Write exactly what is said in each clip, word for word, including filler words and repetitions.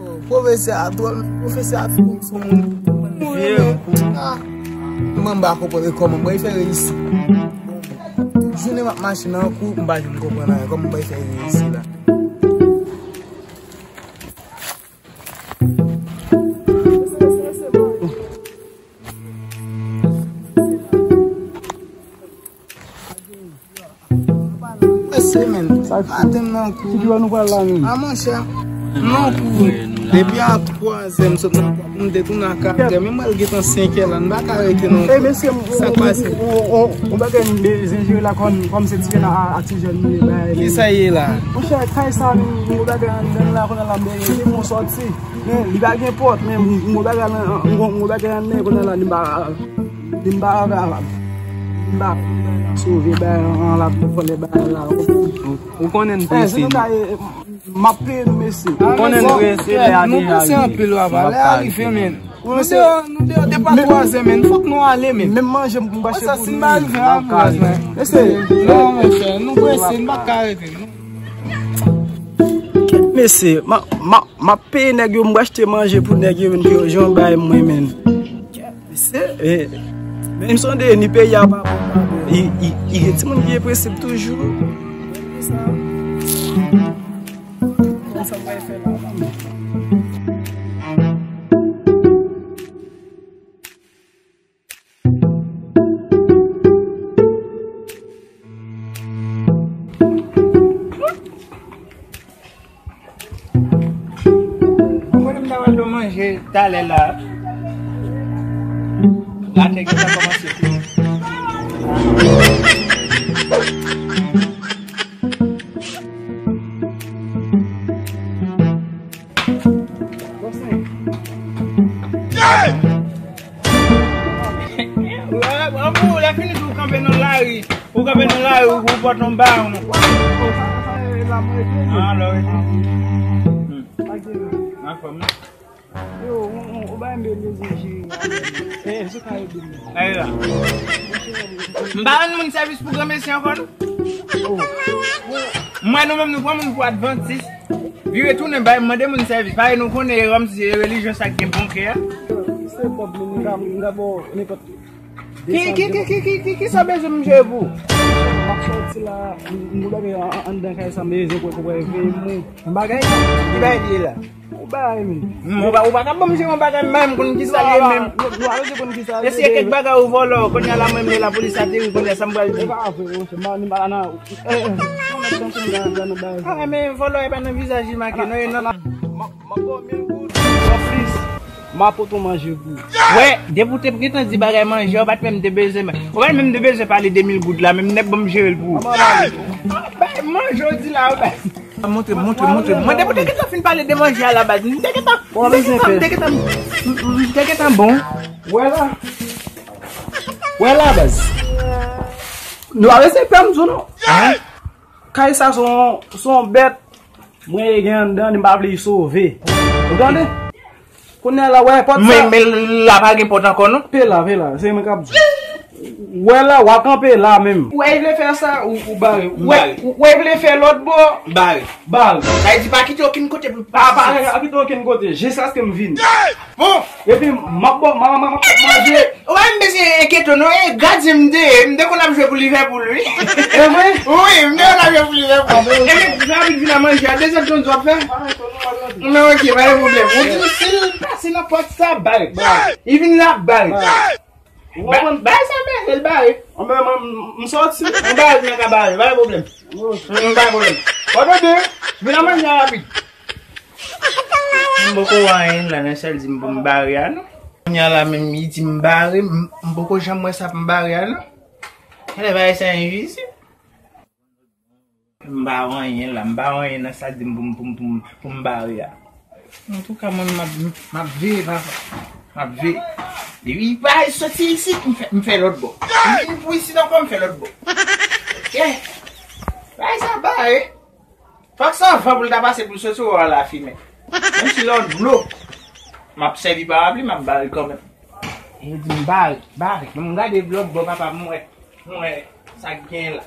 Oh, pwofesè a dwòl, pwofesè a fin sou moun. Vye. Ah, mwen m pa konprann kòman mwen fè reyisi. Tout jounen m ap mache nan kou, m pa janm konprann anyen. Kòman mwen fè reyisi la? Mesye, men. Sa maten m nan kou. Ki lè nou pral la menm? A, monchè, m nan kou. Depi a twazè m sot nan kou pou m te tounen a katrè, men m pral gentan senkè la, m pa ka rete nan kou. E mesye, sa k pase? On bagay m bezwen jere la kòm, kòm se ti jèn a, a ti jèn nou ye bay. Kisa ye la? Monchè, kay sa, m, m bagay anndan la, konnen la, m bezwen yon sòti. Men, li pa gen pòt, men m, m bagay la, m, m bagay anndan, konnen la, li pa, li pa, li pa sove bagay an la, vòlè bagay la. Ou konnen n prese. M ap peye nou, mesye. Ou konnen n prese, lè a deja rive. Nou prese anpil, papa. Lè a rive, men. Nou deyò, nou deyò depi a twazè, men. Fòk nou ale, men. Menm manje m achte pou nou. Sa, si m pa rive, anpil, men. Mesye. Non, mesye, nou prese, nou pa ka rete, non. Mesye, m a, m a, m ap peye nèg yo, m achte manje pou nèg yo, men pou yo jan bay mwen, men. Mesye, eh, men m sonde ni peyi a pa bon, pa bon. I, i, i gen timoun ki gen prensip toujou. Sa mwen fè la, manman. Mwen konnen m ta pral manje talè la. La nèg yo ta kòmanse fini. Anpil, lè fini tou, ou kanpe nan lari. Ou kanpe nan lari, ou, ou pot yon bawon. Ah, lè w rete. Hmm. Anfòm, non? Yo, ou, ou, ou bay m bezwen jere. Eh, se ka ede m. Ayi la. M pa rann moun sèvis pou granmesi ankò, non? Oh. M wè nou menm nou pran moun pou advantis. Vire tounen bay, mande moun sèvis. Parèy nou konnen e kòmsi e relijyon sa k gen bon kè a. Se pòb li, m ka, m ka ba w nenpòt. Ki, ki, ki, ki, ki, ki, ki sa w bezwen m jere pou ou? M ap sòti la, m, m gen bagay an, an, anndan kay sa, m bezwen pou, pou, pou veye m. Yon bagay? Ki bagay li ye la? Yon bagay, men. M, ou pa, ou pa ka ban m jere yon bagay, m pa menm konn ki sa l ye menm. Nou, nou, nou pa bezwen konn ki sa l ye. Eseye kèk bagay ou vòlò, kounye a la menm lè lapolis ateri, kounye a sa m pral di. E pa vre, monchè, m pa, m pa nan, eh, eh, mwen mèt tankou m nan, nan, nan bagay sa. Ah, men vòlò e pa nan vizaj li make, non, e nan. M ap ba w mil goud, yon flis. M a pote w manje pou ou. Wè, depi w te gentan di bagay manje, ou pa t menm te bezwen, ou pa t menm te bezwen pale de mil goud la, menm nèg ban m jere l pou ou. Bay manje w di la, bay. Montre, montre, montre. Mwen, depi w te gentan fin pale de manje a la baz, m te gentan, m te gentan, m te gentan, m te gentan bon. Wè la. Wè la, baz. Nou pa bezwen pè m di w non. Kay sa se yon, se yon bèt. Mwen gen anndan, li m pa vle l sove. Ou tande? Kounye a la, wè pòt sa. Men, men la pa gen pòt ankò, non? Pe la, pe la, se mwen k ap di. Wè la, w ap kanpe la menm. Wè, l vle fè sa, ou, ou bare. Ou wè, ou, wè, l vle fè lòt bò. Bare. Bare. Sa vle di pa kite okenn kote pou l pase. Pa, pa, pa kite okenn kote, jiskaske m vini. Bon. Epi, m ap ba w, m a, m a, m ap manje. Ou pa menm bezwen enkyete w non, e gadyen m te ye, m te konn ap jwe pou Liverpool, wi. E vre? Wi, m te konn ap jwe pou Liverpool. Epi, rapid vin a manje a, dezòd konn sa w ap fè? Men ok, pa gen pwoblèm. Ou di si l pase nan pòt sa, bare. Li vin la, bare. Ba-, bay sa, men, se l bare. Anben, mwen, m, m sòti. M bare, m ka bare, pa gen pwoblèm. M pa gen pwoblèm. Ou tande? Vin a manje a rapid. M poko wè anyen la nan sa l di m pou m bare a, non. Kounye a la menm, li di m bare, m, m poko janm wè sa pou m bare a, non. Gade bagay sa envizib. M pa wè anyen la, m pa wè anyen nan sa l di m pou m, pou m, pou m, pou m bare a. Antouka, mwen, m ap, m ap veye, papa. M ap veye. Depi bagay soti isit, m fè, m fè lòt bò. Li vin pou isit ankò, m fè lòt bò. Ok. Bagay sa bare. Fòk se anvan pou l ta pase pou l soti, w a la fimen. Menm si lè w dlo, m ap sèvi parapli, m ap bare l kanmenm. Li di m bare, bare. Ban m gade lòt bò, papa, m wè, m wè sa k gen la.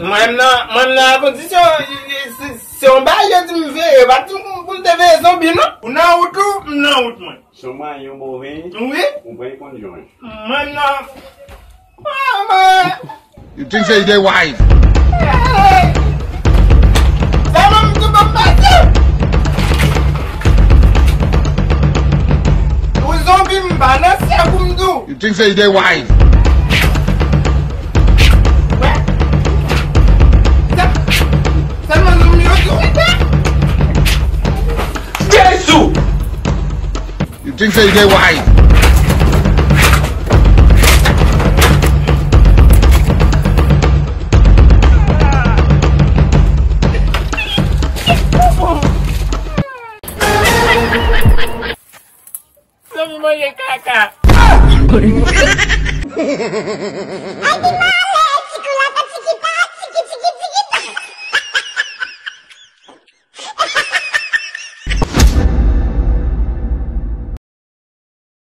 Mwen menm nan, mwen menm nan akondisyon, se, se yon bagay yo di m veye, yo pa di m pou m te veye zonbi, non. Ou nan wout ou, m nan wout mwen. Son mwen yon move. Wi. Ou pran konn jwenn. Mwen nan. Ah, man. You think say you dey wise? Hey! Sa mwen m tou ban pase. Ou zonbi m pa nan syèk ou m tou. You think say you dey wise? Wè. Sa, sa mwen zonbi yo tou rete. Jezi! You think say you dey wise? Zanmi manje kaka.